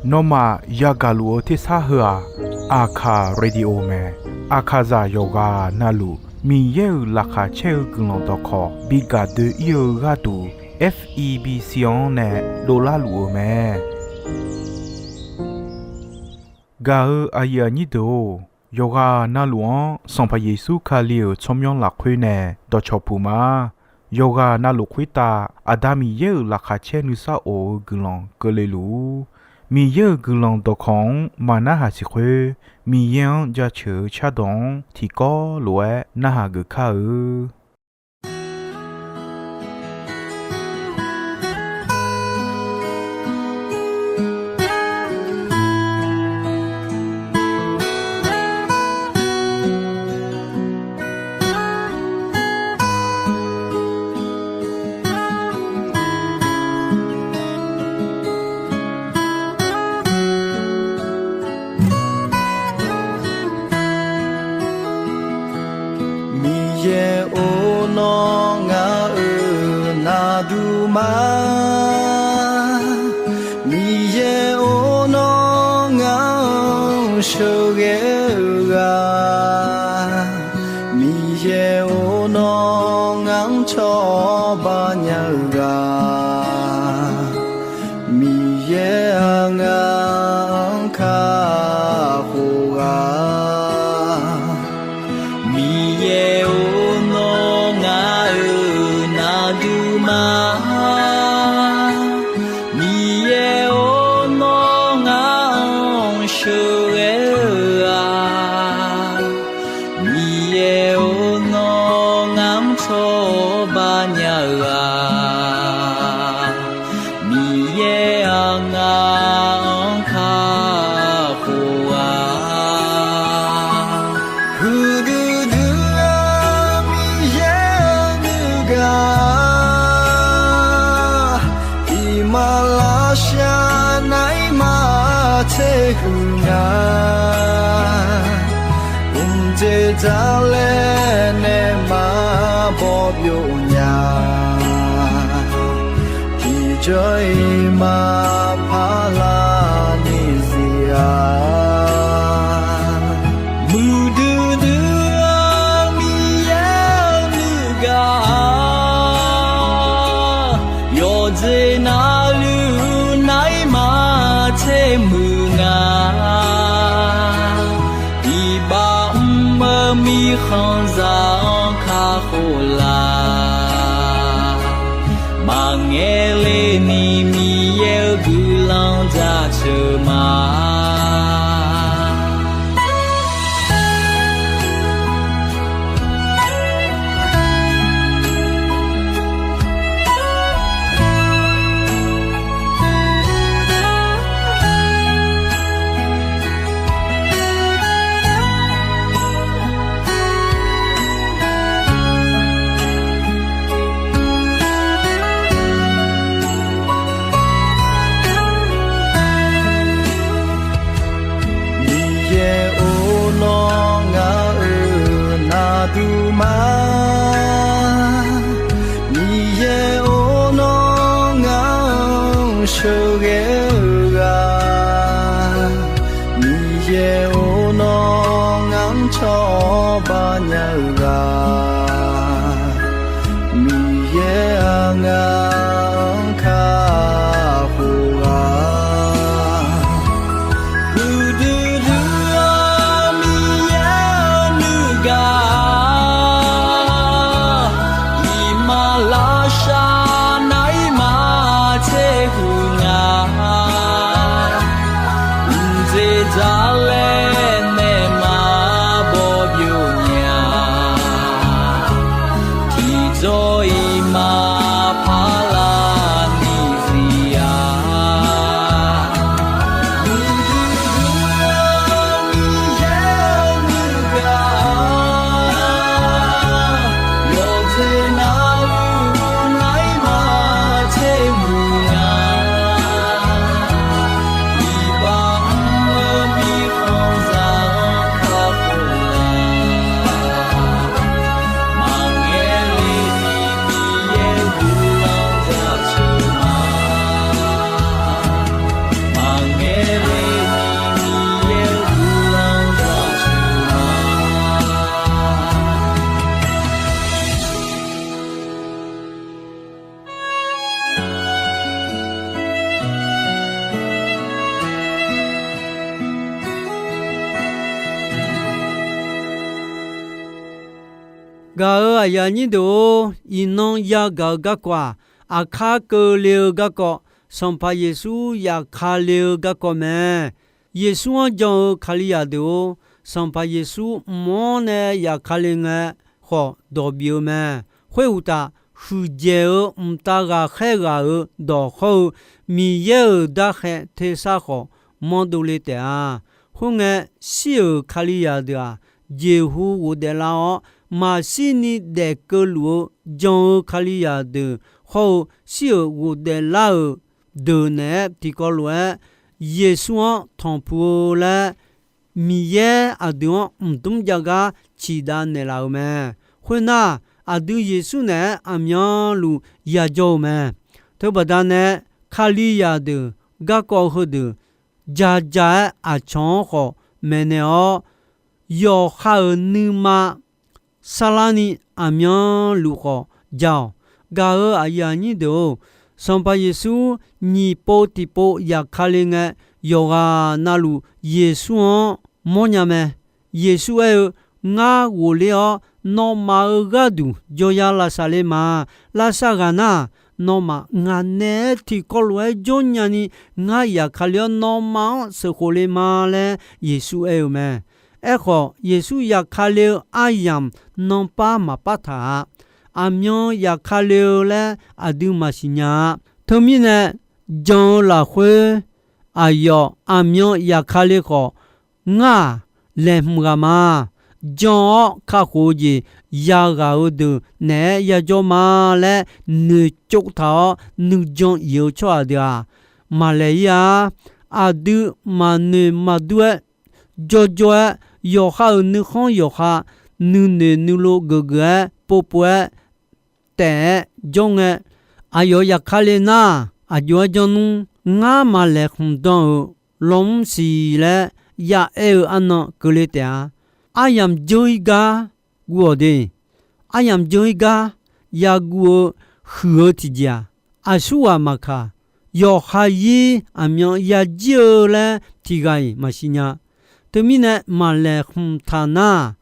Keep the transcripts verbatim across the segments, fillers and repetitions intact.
Nawmaf yagaq luf-eu tersar heu-aq, Aqkaq Radio mae. Aqkaqzaq yawqghaq navluf Miqyaer-euq laqkhaq caer-eu guiqlanq dawqkawq bi gaq doe-ir-eu gharduq, F E B C-anr nae dovlar luf-eu mae. Gaq-eu aqyuif aqnyir deuq-or, yawqghaq navluf-anr Sanqpaq Yeqsur Kali-euq tsawrmyanr lafkhoer nae dawqcawq puq ma. Yawqghaq navluf khoertav Aqda Miqyaer-euq laqkhaq caer nuisar of-eu guiqlanq keuvle luf-ur. Miqyaer-euq guiqlanq dawqkawq-anr maqnarhaq siq khoer, Miqyaer-anr jaceuq-eu cardawq-anr tiqkawv lof-aer narhaq geuf kar-eu. Miqyaer-or, nawr ngaq-euq navduq ma. Miqyaer-or, nawr ngaq-anr sheuqghae-eu ghaq. Miqyaer-or, nawr ngaq-anr cawba nya-eu ghaq. Miqyaer-aq, ngaq-anr kakhof ghaq. Miqyaer-or, nawr ngaq-euq navduq ma. Miqyaer-or, nawr ngaq-anr sheuqghae-eu ghaq. Miqyaer-or, nawr ngaq-anr cawba nya-eu ghaq. Miqyaer-aq, ngaq-anr kakhof ghaq. Huiqdui dui-eu Miqyaer-eu nuigaq, iqmalavshav naeq-aer maqtser huiq nya. Mqdzer dzaq laer nae maqbaw byov nya. Tiqjawr-iq maqpar lar ni zir-a. Muiqdui dui-eu Miqyaer-eu nuigaq, yawqjeq navluf naeq-aer maqtser muiq nga. Iqbax mr-eu mirkhanqzaq-anr kakhof laf. Maqngaeq le ni Miqyaer-eu guiqlanq jaceuq ma. Miqyaer-or, nawr ngaq-euq navduq ma. Miqyaer-or, nawr ngaq-anr sheuqghae-eu ghaq. Miqyaer-or, nawr ngaq-anr cawba nya-eu ghaq. Miqyaer-aq, ngaq-anr kakhof ghaq. Huiqdui dui-eu Miqyaer-eu nuigaq, iqmalavshav naeq-aer maqtser huiq nga. Mqdzer dzaq laer nae maqbaw byov nya. Aqyuif aqnyir deuq-or, iqnan yagaq-eu garkawv-aq, aqkar keuvle-eu garkawv, Sanqpaq Yeqsur yafkale-eu garkawv mae. Yeqsur-anr jan-eu Kalizaq deuq-or, Sanqpaq Yeqsur mq-anr nae yafkale ngae khawf dawq bif-eu mae. Khoeruqtaf, huiqdzaeq-eu mqtav ghaqkhaer ghaq-euq dawq hawr-eu Miqyaer-euq darkhaev tersar khawf manrdov le taef-a. Khoerngae, shir-euq Kalizaq deuq-aq, jeqhu ghofdaef lar-awr, maqshir ni daef keuvluf-eu jan-eu Kalizaq deuq hawr-eu shir-euq ghofdaef lar-euq deuq naeq-aer tiqkawv lof-aer Yeqsur-anr tanqpuq-eu laer Miqyaer aqdui-anr mqdmr jav gar ciqdav naeqlaf-euq mae. Khoernar, aqdui Yeqsur naeq-aer aqmyanluf yajawr-eu mae. Teubaqda nae, Kalizaq deuq garkawv heudeuq ja ja-aer aqcawq-anr khawf maeqnaeq-awr, yawqha-euq nuima sarlarni aqmyanluf khawf ja-awq. Gaq-euq aqyuif aqnyir deuq-or, Sanqpaq Yeqsur nyiq pov tiqpov yafkale ngae, yawqghaq navluf Yeqsur-anr mawrnya mae. Yeqsur aer-eu, Ngar ghofler-awr, nawmaf-euq gharduq jawrya lavsav le ma. Lavsav ghaq nar, nawmaf ngaq naeq-aer tiqkawv lof-aer jawrnya ni ngar yafkale-awr nawmaf-anr sheuqkhof le ma laer Yeqsur aer-eu mae. Aerkhawf, Yeqsur yafkale-eu aryamq nanpar maqpar taq-a. Aqmyan yafkale-eu laer aqdui maqsiq nya-a. Teumirnae, jan-eu lafkhoer aqyawf aqmyan yafkale khawf, Ngar-aq, laeqhmq ghaq ma. Jan-awr kakhof-eu jeq yaghaq-eu deuq naeq-aer yajawr ma laer noeqtsov taq-awr nuijan if-eu tsawrhaq deuq-aq, maqlaeq-ir-a. Aqdui maqnoeq maqdur-aer, jawrjawr-aer, yawqha-euq nuikhanr yawqha, nuinoeq nuilov geufgeuf-aer povpov-aer taef-aer jawr ngae, aqyawf yafkale nar, aqjox-aer janr nmr. Ngar maqlaeqhmq dan-euq lawnmr siq laer ya aer-eu arnan keuvle taef-a. Aryamq dzeur-ir gar guv-awq de. Aryamq dzeur-ir gar yaguv-eu huiq-eu tiqjeq-aq, aqsurghaq maqkaq, yawqha-ir aqmyan yajir-eu laer tiqghaq-iq maqsiq nya. Teumirnae, maqlaeqhmq taq nar,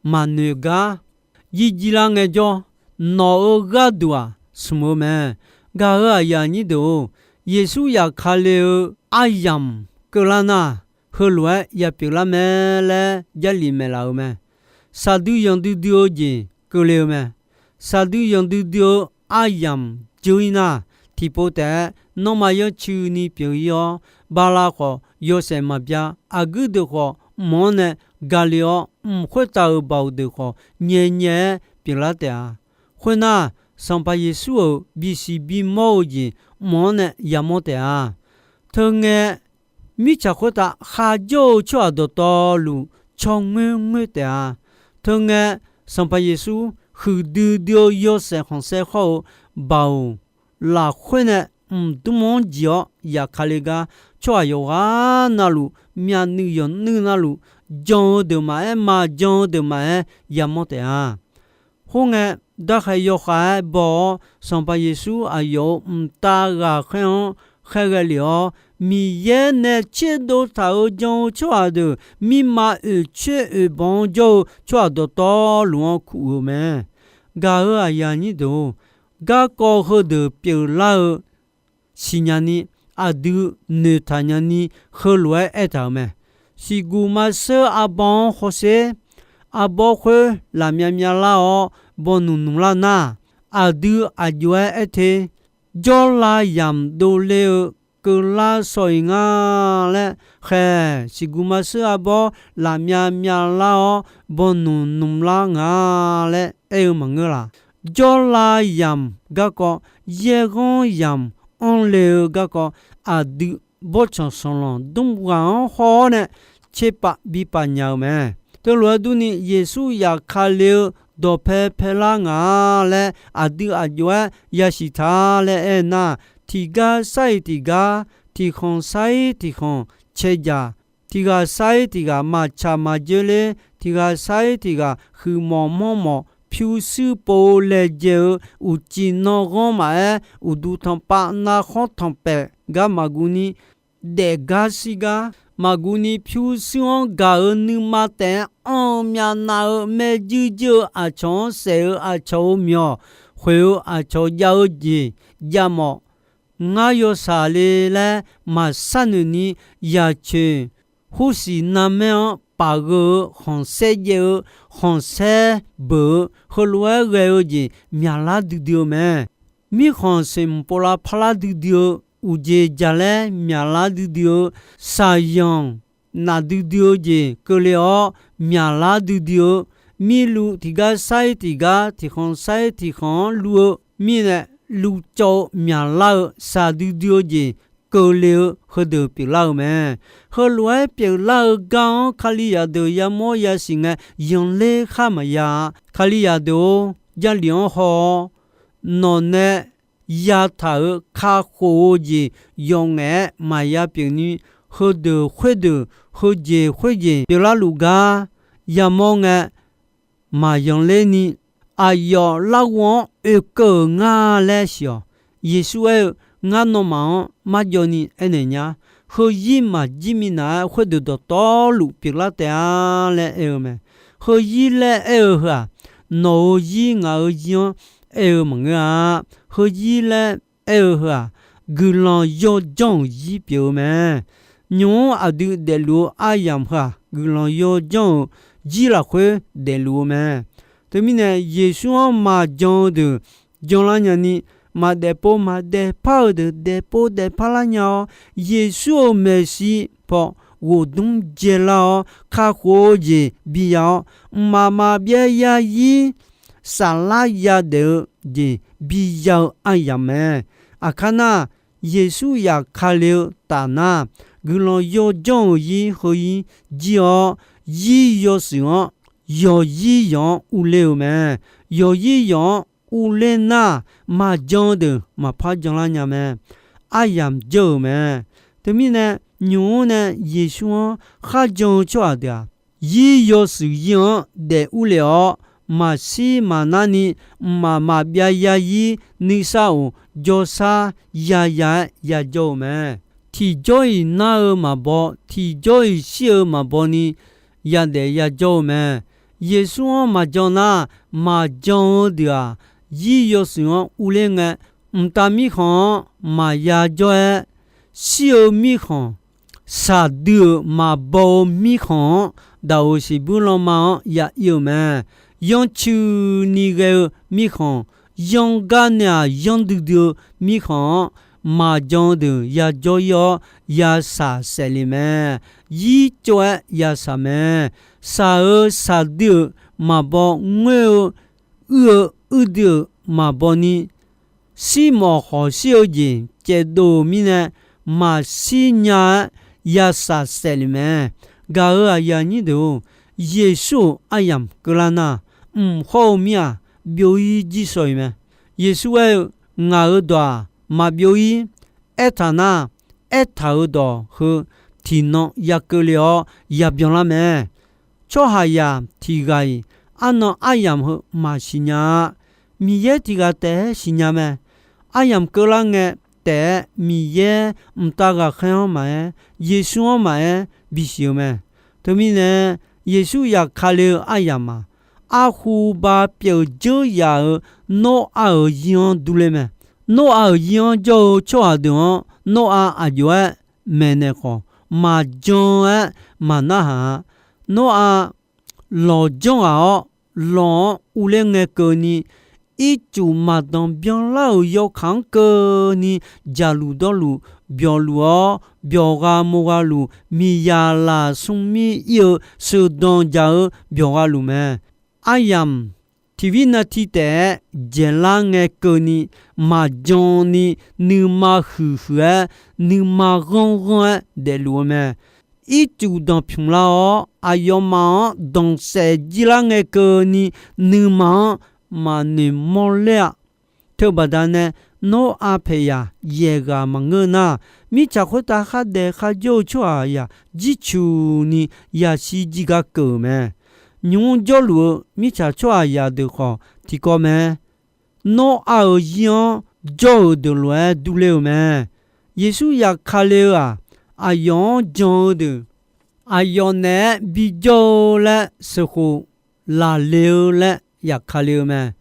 maqnoeq gar jirjir lar ngaejawr, nawq-euq gharduq-aq smq-eu mae. Gaq-euq aqyuif aqnyir deuq-or, Yeqsur yafkale-eu aryamq keuvlar nar, heulof-aer yapyeuf lar mae laer Jarlif maeqlaf-eu mae. Saqdui yanqdui dui-eu jeq keuvle-eu mae. Saqdui yanqdui dui-eu aryamq dzeur-ir nar, tiqpov taef-aer nanrma yanrcuini pyeuf-ir-awr, bala khawf yawshaef maqbya, aqguir deuq khawf mq-anr nae gale-awr, mq khoertav-euq baoq deuq khawf nyaenyae-aer pyeuflar taef-a. Khoernar, Sanqpaq Yeqsur-euq bisiq bimawr-eu jeq mq-anr nae yamawr taef-a. Teungae, mirtsaq khoertav kharjawr-eu tsawrhaq dawqtawvluf tsawrngoer ngoer taef-a. Teungae, Sanqpaq Yeqsur huiqdui dui-eu yawshaef khanqsaer khawr-eu baoq lafkhoer nae mqdmr-anr jeq-awr yafkale gar, tsawrhaq yawqghaq navluf, myavnuiv yawqnuiv navluf, jan-eu deuq maqaer, maqjan-eu deuq maqaer yamawr taef-a. Khoerngae, darkhaeq yawkhav-aer baw-awr, Sanqpaq Yeqsur aqyawf-euq mqtav ghaqkhaer-anr khaerghae lef-awr, Miqyaer nae tserdov taq-euq jan-eu tsawrhaq deuq, mirma oeqtsoer oeqbanq-anr jawr-eu tsawrhaq dawqtawvluf-anr kuv-euq mae. Gaq-euq aqyuif aqnyir deuq-or, garkawv heudeuq pyeuflar-eu siqnya ni, aqdui noeqtaq nya ni, heulof-aer aertaq-euq mae. Siqguq maqsheur arbawr-anr hawsher. Arbawr khoer lafmyav myavlar-awr, bawnuq nmqlar nar, aqdui aqjox-aer aer te, jawrlav yamq dovle-eu keuvlar shaw-iq nga laer khaeq. Siqguq maqsheur arbawr lafmyav myavlar-awr, bawnuq nmqlar nga laer aer-eu maqngeur laq. Jawrlav yamq garkawv, yaerghanr yamq anr le-eu garkawv, aqdui bawrtsanq sanqlanq dmr ghaq-anr haw-awr nae tserpav bipaf nya-eu mae. Teulof-aer durni, Yeqsur yafkale-eu dawqpae paelar ngaq-a laer aqdui aqjox-aer yasiq ta laer aernar, tiqgar sar-iq tiqgar, tiqkhanq sar-ir tiqkhanq cae jaq, tiqghaq sar-ir tiqghaq maqtsaq maqdzoer ler, tiqghaq sar-ir tiqghaq huiqmawf manrmawf pyurshuir pov-eu laejae-eu uqcif nanghanr maqaer, uqduq tanqpav narkhanr tanqpaeq gar maqguv ni, daefgar shirgar maqguv ni, pyurshuir-anr gaq-euq nuima taef-aer anr-eu myavnav-eu maerjuir juir-eu aqcawq-anr saef-eu aqcawq-euq myawq khoeq-eu aqcawq jav-eu jeq jav mawf. Ngar yawshaq le laer maqsharnoeq ni, yaqcoeq hursiq narmaer-anr paf gheu-eu, khanqsaer jaev-eu, khanqsaer beuq-eu, heulof-aer ghae-eu jeq myaqlar duidui-eu mae. Mirkhanq seqmq povlav parlar duidui-eu, uqjeq jaqlaer myaqlar duidui-eu, shaqyanq naf duidui-eu jeq keuvle-awr myaqlar duidui-eu, mirluv tiqgar sar-ir tiqgar, tiqkhanq sar-ir tiqkhanq-anr luv-eu mirnae, luvcawv-eu myaqlar-eu shaq duidui-eu jeq keuvle-eu heudeuq pyeuflar-eu mae. Heulof-aer pyeuflar-eu gar-anr Kalizaq deuq yamawr yasiq ngae, yanqler khar maqya-a. Kalizaq deuq-or, Jarlif-anr haw-awr, nawq nae yataq-euq kakhof-eu jeq yawf ngaef-aer maqya pyeuf ni, heudeuq khoerdeuq, heujeq khoerjeq pyeuflar luf gar yamawr ngae, maqyanqler ni, aqyawf larghov-anr oekeuv-euq nga laer siq-awq. Yeqsur aer-eu, Ngar nawmaf-anr marjawv ni aernaeq nya. Heuzir maqjir minav-aer khoerdeuq dawqtawvluf pyeuflar taef-a laer aer-eu mae. Heuzir laer aer-eu heu-aq, nawq-euq zir ngaq-euq zir-anr aer-eu maqngeur-a. Heuzir laer aer-eu heu-aq, guiqlanq yawjanr-euq zir pyeuf-eu mae. Nymq-mr aqdui daefluf-eu aryamq heu-aq, guiqlanq yawjanr-euq zir lafkhoer daefluf-eu mae. Teumirnae, Yeqsur-anr maqjan-eu deuq janlar nyani, maqdaefpov maqdaefpar-eu deuq daefpov daefpar lar nya-awr, Yeqsur-euq maeqshi paw ghofdmr dzaelar-awr, kakhof-eu jeq biya-awr, mqmaq maqbyav yarzir saflar yadaef-eu jeq biya-eu aryamq mae. Aqkar nar, Yeqsur yafkale-eu taf nar, guiqlanq yawjanr-euq zir heu-ir jir-awr, zir yawshuif-anr yawqzir yawq-anr urler-eu mae. Yawqzir yawq-anr urler nar, maqjan-eu deuq maqpar janlar nya mae. Aryamq jawr-euq mae. Teumirnae, nymq-mr nae Yeqsur-anr kharjan-eu tsawrhaq deuq-aq, zir yawshuif zir-anr daef urlef-awr, maqshir maqnar ni mqmaq maqbyav yarzir nuisar of jawrshar yaya-aer yajawr-eu mae. Tiqjawr-iq nar-eu maqbaw, tiqjawr-iq shir-eu maqbaw ni yadaef yajawr-eu mae. Yeqsur-anr maqjan nar, maqjan-eu deuq-aq, zir yawshuif-anr urler ngae, mqtav mirkhanq-anr maqya jawr-aer, shir-eu mirkhanq, shaqdui-euq maqbaw-eu mirkhanq-anr, daqoq siqbuir lanma-anr ya ir-eu mae. Yanrcuini ghae-eu mirkhanq, yanr gar nae-aq yanr duidui-eu mirkhanq-anr, maqjan-eu deuq yajawr ir-awr, yashaq saef le mae. Zir tsov-aer yashaq mae. Shaq-euq shaqdui-euq maqbaw, ngoer-eu uir-eu uirdui-euq maqbaw ni, shirmawf khawf shir-eu jeq caevdov-euq mirnae, maqshir nya-aer yashaq saef le mae. Gaq-euq aqyuif aqnyir deuq-or, Yeqsur-euq aryamq keuvlar nar, mq hawr-eu mir-aq, byov-ir jir shaw-iq mae. Yeqsur aer-eu, Ngaq-euq dawq-aq maqbyov-ir. Aertaq nar, aertaq-euq dawq heu tiqnan ya keuvle-awr yabyan lar mae. Tsawrhaqzaq tiq ghaq-iq arnan aryamq heu maqsiq nya-a. Miqyaer tiq ghaq taef-aer siqnya mae. Aryamq keuvlar ngae taef-aer Miqyaer mqtav ghaqkhaer-anr maqaer, Yeqsur-anr maqaer bisiq-eu mae. Teumirnae, Yeqsur yafkale-eu aryamq-aq, arhu ba pyeuf dzeur yaf-euq Noraq-euq zir-anr durler mae. Noraq-euq zir-anr jawr-eu tsawrhaq deuq-anr Noraq aqjox-aer maeqnaeq khawf, maqjan-aer maqnarhaq-a. Noraq lawq janr ghaq-awr, lawq-anr urler ngae keuvni, ircuf maqdanq byanlar-euq yawkaq-anr keuvni, jaqluf dawrluf byawqluf-awr, byawqgha mawqgha luf, miqzaq lafsmr mir ir-eu sheuqdanq jaq-eu byawqgha luf mae. Aryamq tiqbir navti taef-aer dzaeqlar ngae keuvni, maqjan ni nuima huiqhuiq-aer, nuima ghanrghanr-aer daefluf-eu mae. Ircuf danqpymq lar-awr, aqyawfmaf-anr danqsaef jir lar ngae keuvni, nuima-anr maqnoeq mawrler-a. Teubaqda nae, Noraq paeqyaq yaeq ghaq maqngeur nar, mirtsaq khoertav khardaef kharjawr-eu tsawrhaqzaq jircuq ni yashir jir gar keuv-euq mae. Nymq-mr jawrluf-eu mirtsaq tsawrhaqzaq deuq khawf tiqkawv mae. Nawr-aq-euq zir-anr jawr-euq deuq lof-aer durler-eu mae. Yeqsur yafkale-eu-aq, aqyawf-anr jan-eu deuq, aqyawf naeq-aer bijawr-eu laer sheuqkhof laqle-eu laer yafkale-eu mae.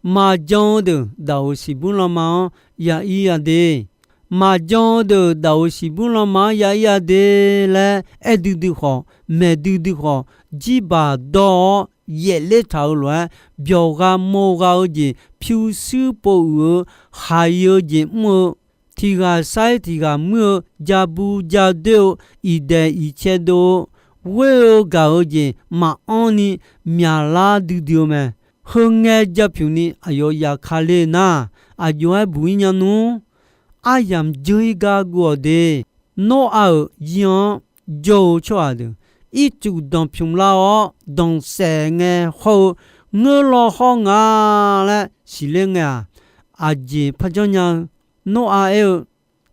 Maqjan-eu deuq daqoq siqbur lanma-anr ya ir ya de. Maqjan-eu deuq daqoq siqbur lanma-anr ya ir ya de laer aer duidui khawf, maeq duidui khawf, jirbaq dawr-awr yaefler taq-euq lof-aer, byawq gha mawr gha-eu jeq pyurshuir pov uiq-eu, khaq-i-eu jeq mr-eu, tiq ghaq sar-ir tiq ghaq muir-eu, ja bu ja doer-eu, iqdaeq iqcae dov-eu, ghoer-eu gaq-eu jeq maqanr ni myaqlar duidui-eu mae. Heu ngae japyuq ni aqyawf yafkale nar, aqjox-aer buq-ir nya nmr. Aryamq dzeur-ir gar guv-awq de. Noraq-euq yir-anr jawr-eu tsawrhaq deuq, ircuf danqpymq lar-awr danqsaef ngae hawr-eu, ngeur law hawr nga laer siqler ngae-aq, aqjeq par janrnya-eu? Noraq aer-eu,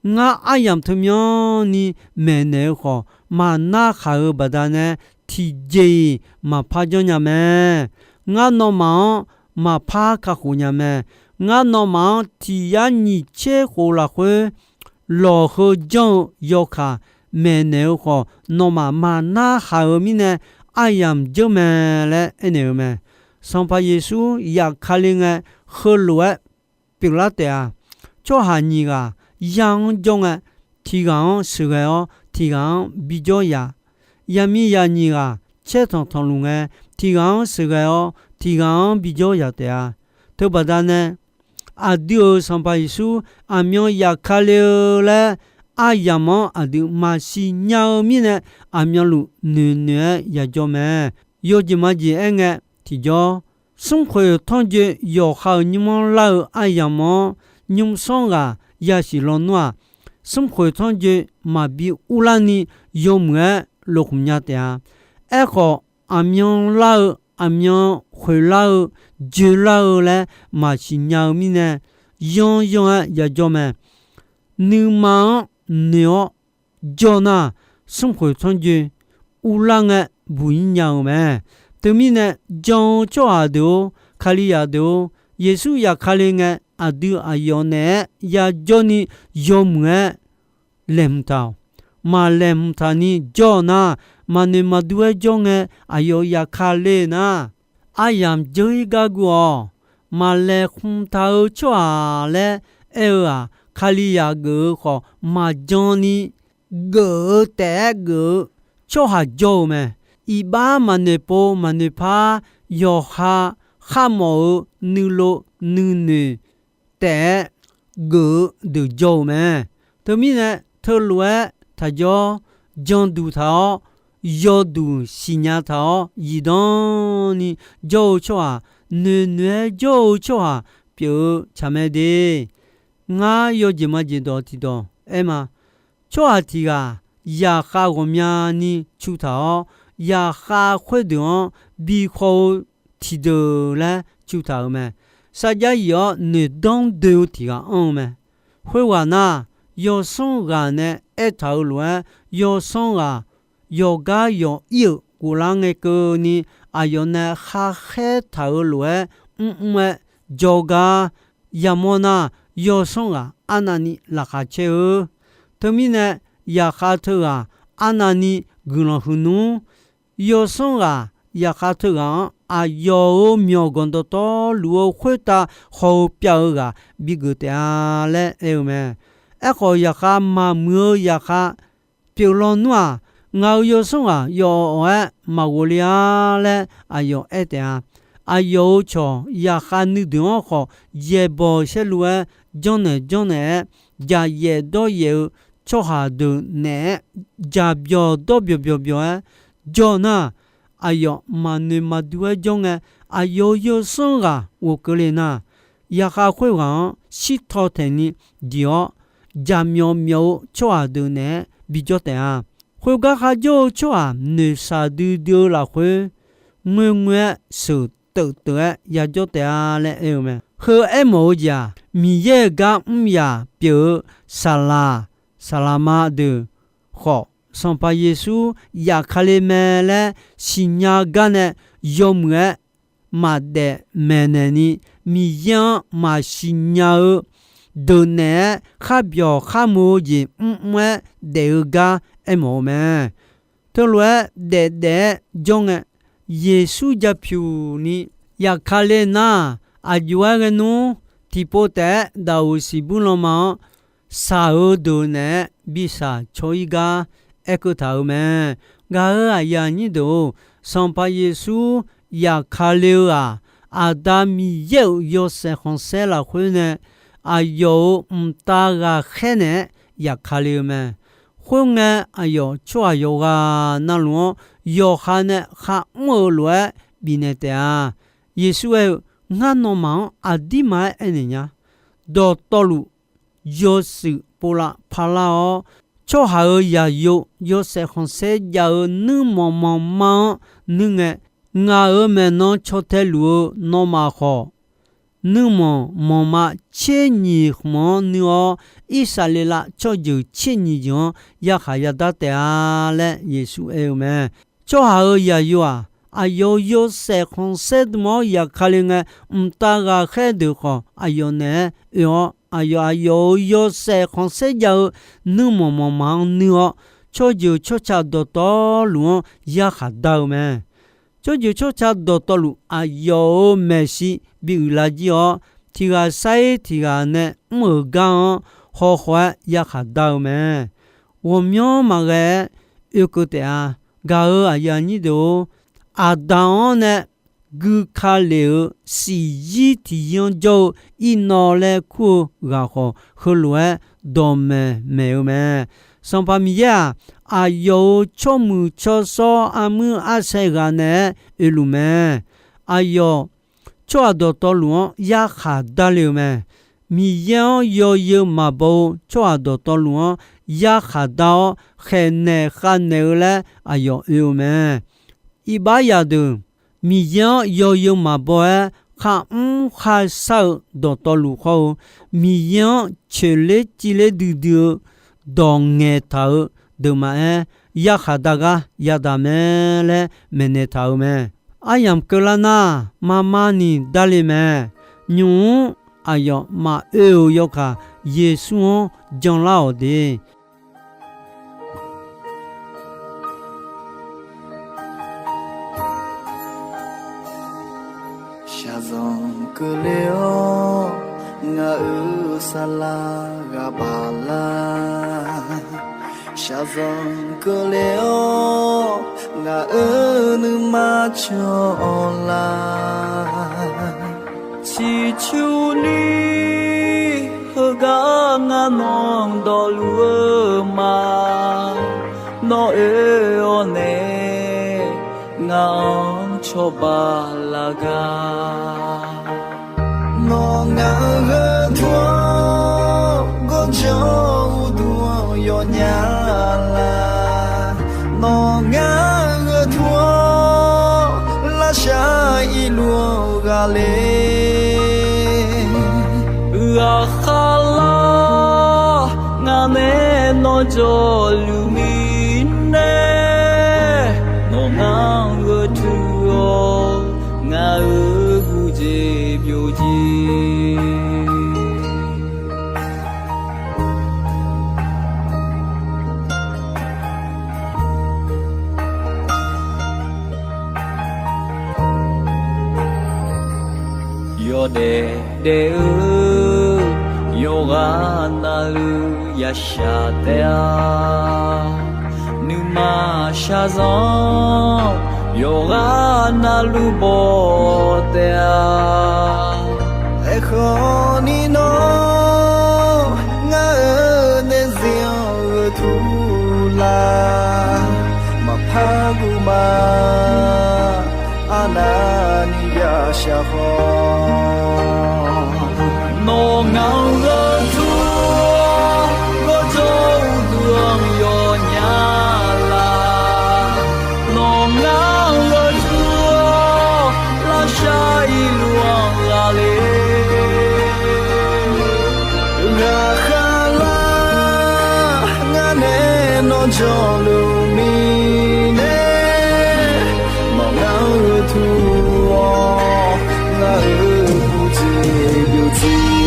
Ngar aryamq teu myanrni maeqnaeq-eu khawf, maqnar khaq-eu baqdanae tiqjeq-iq maqpar janrnya mae. Ngar nawmaf-anr maqpar kakhof nya mae. Ngar nawmaf-anr tiq yar nyiq tser khof lafkhoer lawq heu janr-eu yawkaq maeqnaeq-eu khawf, nawmaf maqnar khaq-eu mirnae aryamq dzeur mae laer aernaeq-eu mae. Sanqpaq Yeqsur yafkale ngae, heulof-aer pyeuflar taef-a. Tsawrhaq nyiq ghaq yar-anr jawr ngae, tiq ghaq-anr sheuqghae-awr tiq ghaq-anr bijawr yaf. Yaqmiqzaq nyiq ghaq caer tanq tanqluf ngae, tiq ghaq-anr sheuqghae-awr tiq ghaq-anr bijawr yaf taef-a. Teubaqda nae aqdui-euq Sanqpaq Yeqsur aqmyan yafkale-eu laer aryamq-anr aqdui maqsiq nya-eu mirnae, aqmyanluf noeqnoeq-aer yajawr mae. Yawjeq majeq aer ngae tiqjawr, smrkhoeq tanrjoe yawqha-euq nymr-anr lar-eu aryamq-anr nymrsanr ghaq yasiq lawnmr-aq, smrkhoeq tanrjoe maqbi urlarni yawmuiq-aer lofkhmq nya taef-a. Aerkhawf, aqmyan lar-eu, aqmyan khoeqlar-eu, joelar-eu laer maqsiq nya-eu mirnae, yanryanr-aer yajawr mae. Nuima-anr noeq-awr jawr nar, smrkhoeq tanrjoe urlar ngae buq-ir nya-eu mae. Teumirnae, jan-eu tsawrhaq deuq-or, Kalizaq deuq-or, Yeqsur yafkale ngae, aqdui aqyawf naeq-aer yajawrni yawmuiq-aer laeqhmq taq-awq. Maqlaeqhmq taqni jawr-eu nar, maqnoeq maqdur-aer jawr ngae, aqyawf yafkale nar, aryamq dzeur-ir gar guv-awq. Maqlaeqhmq taq-eu tsawrhaq laer aer-eu-aq, Kalizaq geuf-eu khawf, maqjan ni geuf-eu taef-aer geuf-eu tsawrhaq jawr-eu mae. Iqbax maqnoeq pov maqnoeq par, yawqha kharmawf-eu nuilov nuinoeq taef-aer geuf-eu deuq jawr-eu mae. Teumirnae, teulof-aer taqjawr, janduq taq-awr, yawduq siqnya taq-awr, zifdan ni jawr-eu tsawrhaq, noeqnoeq-aer jawr-eu tsawrhaq pyeuf-eu tsaq mae de. Ngar yawjeq majeq dawq tiqdawq aer ma. Tsawrhaq tiq ghaq zaqkhav ghawqmyani cu taq-awr, zaqkhav khoerdeuq-anr bi khawv-eu tiqdeuq laer cu taq-euq mae. Sarjax yif-awr noeqdanr doe-eu tiq ghaq anr-eu mae. Khoerghaq nar, yawsanr ghaq nae aertaq-euq lof-aer, yawsanr ghaq yawqgar yawq ir-euq ghoflar ngae keuvni, aqyawf nae khar khaer taq-euq lof-aer mrmr-aer jawrgar yamawr nar, yawsanr ghaq arnavni laqkhaq caer-eu. Teumirnae, zaqkhav teughaq arnavni guiqlanq huiq nmr. Yawsanr ghaq zaqkhav teughaq-anr aqyawf-euq myawqganq dawqtawvluf-eu khoertav haw-eu pyav-eu ghaq bigeuf taef-a laer aer-eu mae. Aerkhawf, zaqkhav maqmuiq-eu zaqkhav pyeuflar nmr-aq, ngaq-euq yawsanr ghaq yawf awq-aer maqghofle-a laer aqyawf aer taef-a. Aqyawf-euq cawq zaqkhav nuideuq-anr khawf, yaeqbawq saerlu-aer janrnaeq janrnaeq-aer, jaqyaef dawryaef-eu tsawrhaq deuq naeq-aer jaqbyawq dawrbyawq byawqbyawq-aer jawr nar, aqyawf maqnoeq maqdur-aer jawr ngae, aqyawf-euq yawsanr ghaq ghofkeuvle nar, zaqkhav khoerghaq-anr shirtaw taeqni diq-awr, jaqmyawf myawf-eu tsawrhaq deuq naeq-aer bijawr taef-a. Khoergar kharjawr-eu tsawrhaq noeqshaq duidui-eu lafkhoer, ngoerngoer-aer sheuq teuf teuf-aer yajawr taef-a laer aer-eu mae. Heu aermawf-eu jeq-aq, Miqyaer-euq gar mr yaq pyeuf-eu saqlaq, saqlaq ma deuq khawf, Sanqpaq Yeqsur zafkale mae laer siqnya gar nae yawmuiq-aer maqdaef maeqnaeq ni, Miqyaer-anr maqsiq nya-eu deuq naeq-aer kharbyawq kharmuiq-eu jeq mrmr-aer daef-eu gar aermawf-eu mae. teulof-aer daefdaef-aer jawr ngae, Yeqsur ja pyuq ni yaqkale nar, aqjox-aer ghae nmr tiqpov taef-aer daqoq siqbur lanma-anr shaq-eu deuq naeq-aer bi shaq caw-ir gar aerkeuv taq-euq mae. Gaq-euq aqyuif aqnyir deuq-or, Sanqpaq Yeqsur yaqkale-eu-aq, Aqda Miqyaer-euq yawshaef khanqsaer lafkhoer nae aqyawf-euq mqtav ghaqkhaer naeq-aer yaqkale-eu mae. Khoerngae, aqyawf tsawrhaq yawqghaq navluf-anr yawqha nae kharmr-eu lof-aer bifnaeq taef-a. Yeqsur aer-eu, Ngar nawmaf-anr aqdirma-aer aernaeq nya. Dawqtawvluf, yawshuif povlav parlar-awr, tsawrhaq-euq zaqyo yawshaef khanqsaer jav-eu nuirmanq manqma-anr nuir ngae, ngaq-euq maeqnan caw taeluf-eu nawmaf khawf, nuirmanq manqma tser nyiq khmq-anr nuir-awr, Irsaqleqlav tsawrjeuq tser nyiq jeuq-anr yarkhaq yadar taef-a laer Yeqsur aer-eu mae. Tsawrhaq-euq zaqyo-aq, aqyawf-euq yawshaef khanqsaer dm-awr yaqkale ngae, mqtav ghaqkhaer deuq khawf aqyawf naeq-aer oe-awr, aqyawf aqyawf-euq yawshaef khanqsaer jav-eu nuirmanq manqma-anr nuir-awr, tsawrjeuq tsawrca dawqtawvluf-anr yarkhaq dar-eu mae. Tsawrjeuq tsawrca dawqtawvluf aqyawf-euq maeqshi bi uiqlar jir-awr, tiq ghaq sair tiq ghaq nae mr-euq gar-anr hawkhaw-aer yarkhaq dar-eu mae. Ghawqmyanr maqghae-aer oekeuv taef-a. Gaq-euq aqyuif aqnyir deuq-or, Aqda-anr nae gui ka lef-euq siqzir tiqzir-anr jawr-eu Irnawv laer kur-eu ghaq khawf, heulof-aer dawqmaeq maeq-eu mae. Sanqpaq Miqyaer-aq, aqyawf-euq tsawrmuiq tsawrshawr armuir arsae ghaq naeq-aer oeluf mae. Aqyawf tsawrhaq dawqtawvluf-anr yarkhaq darle-euq mae. Miqyaer-anr yawzeu maqbaw-eu tsawrhaq dawqtawvluf-anr yarkhaq dar-awr, khaeqnaeq khavnaeq-eu laer aqyawf oe-eu mae. Iqbax zaqdeuq, Miqyaer-anr yawzeu maqbaw-aer kharmr kharshar-eu dawqtawvluf khawr-eu, Miqyaer-anr coeqler civler duidui-eu dawq ngaeqtaq-eu deuq maqaer, yarkhaq dar gar yadaq mae laer maeqnaeq taq-euq mae. Aryamq keuvlar nar, marmar ni darle mae. Nymq-mr aqyawf maqoe-euq yawkaq, Yeqsur-anr janlar-awq de. Shaqzanq keuvle-awr ngaq-euq saqlaq ghaq baq lar. Shaqzanq keuvle-awr ngaq-euq nuima cawq-awr lar. Ciqcurni heugar ngar nawq dawqluf-eu ma. Nawr oe-awr nae ngaq-anr cawba laf gar. Nawr ngaq-euq gawrjawr uqduq-anr yawnya lar. Nawr ngaq-euq gharduq-anr lavshar irluf-anr ghaqler. Ghaqkhav lar, ngaq nae nawr jawrluf mirnae, nawr ngaq-anr gharduq-awr ngaq-euq guv jeq byovjir. Yawdaef daef-eu yawqghaq navluf yashaq taef-a. Nuima shaqzanq yawqghaq navluf baw taef-a. Aerkhawf ni nawr ngar-euq daefzir-anr gharduq lar. Maqpar guv ma, arnavni yashaq khawf. Nawr ngaq-anr gharduq-awr gawrjawr uqduq-anr yawnya lar. Nawr ngaq-anr gharduq-awr lavshar irluf-anr ghaqler. Ghaqkhav lar, ngar nae nawr jawrluf mirnae, nawr ngaq-anr gharduq-awr ngaq-euq guv jeq byovjir.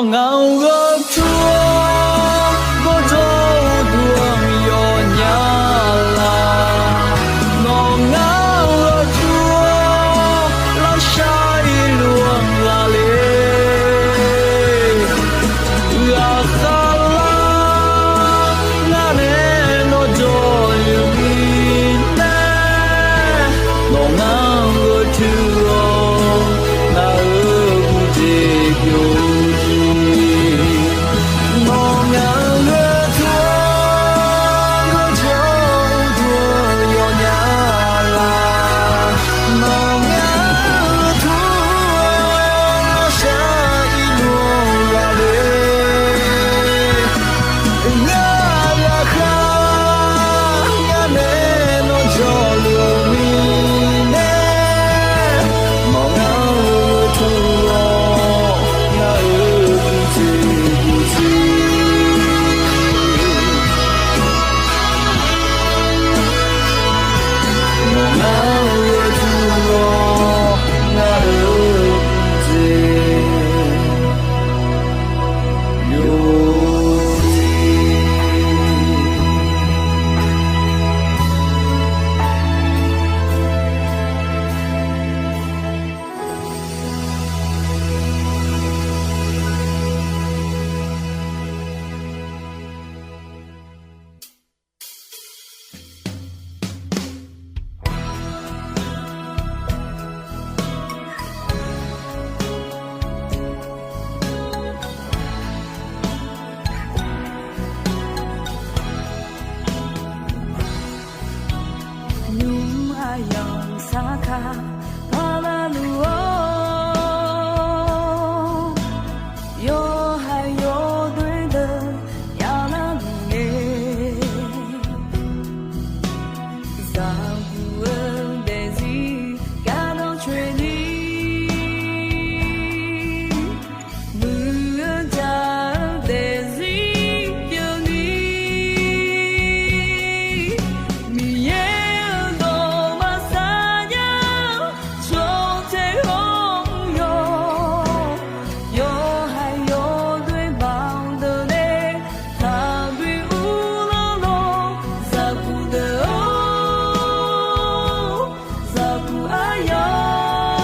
Nawq ngaq-euq gharduq-awr gawrjawr-eu dmq yawnya laq. Nawq ngaq-euq gharduq-awr larshar irluf-anr ghaqle. Ghaqkhav lar ngar nae nawr jawrluf-eu mirnae, nawq ngaq-euq gharduq-awr ngaq-euq guiqdzaeq byov-ir. Nawq ngaq-euq gharduq-awr gawrjawr-eu dmq yawnya laq. Nawq ngaq-euq gharduq-awr larshar irluf-anr ghaqle. Ngar ghaqkhav ngar nae nawr jawrluf-eu mirnae, nawq ngaq-euq gharduq-awr ngaq-euq guiqdzaeq byov-ir. Nawq ngaq-euq gharduq-awr ngaq-euq guiqdzaeq byov-ir. Nymr aqyawf-euq sarkar parlar luf-awr, yawhaiq yawdoer deuq javlar luf ngae, zaqguq-eu daefzir gardanr coeni, muiq-eu jaq-eu daefzir pyeufni, Miqyaer-euq dawq maqsar nya-eu tsawrtae hawr-eu yawq, yawhaiq yawdoer baqdeuq nae taqbi uvlanr lawr, zaqguq deuq-or, zaqguq aryamq,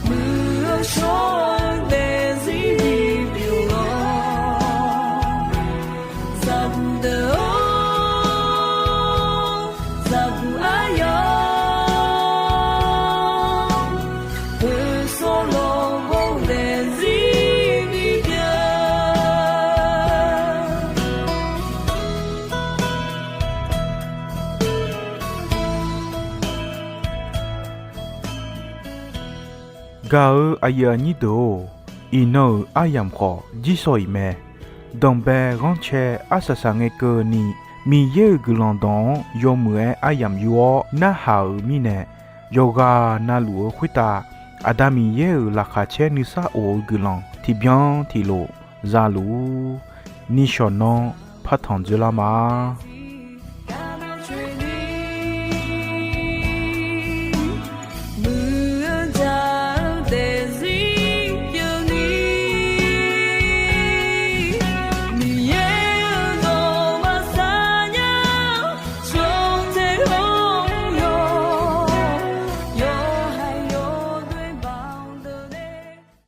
muiq-eu shawr-eu daefzir bipyeuf-awr, zaqguq deuq-or, zaqguq aryamq, poeqsawr lawqghov daefzir bipyeuf. Gaq-eu aqyuif aqnyir deuq-or, iqnan-euq aryamq khawf jirsawq iq mae. Danqbae ghanrcae arsaq saqngae keuvni, Miqyaer-euq guiqlanq dawq-anr yawmuiq-aer aryamq yur-awr narhaq-euq mirnae, yawqghaq na luf-eu khoertav Aqda Miqyaer-euq laqkhaq caer nuisar of-eu guiqlanq tiqbyan tiqlof zaluf-ur. Nishawq nanr partanq dzoerlar ma.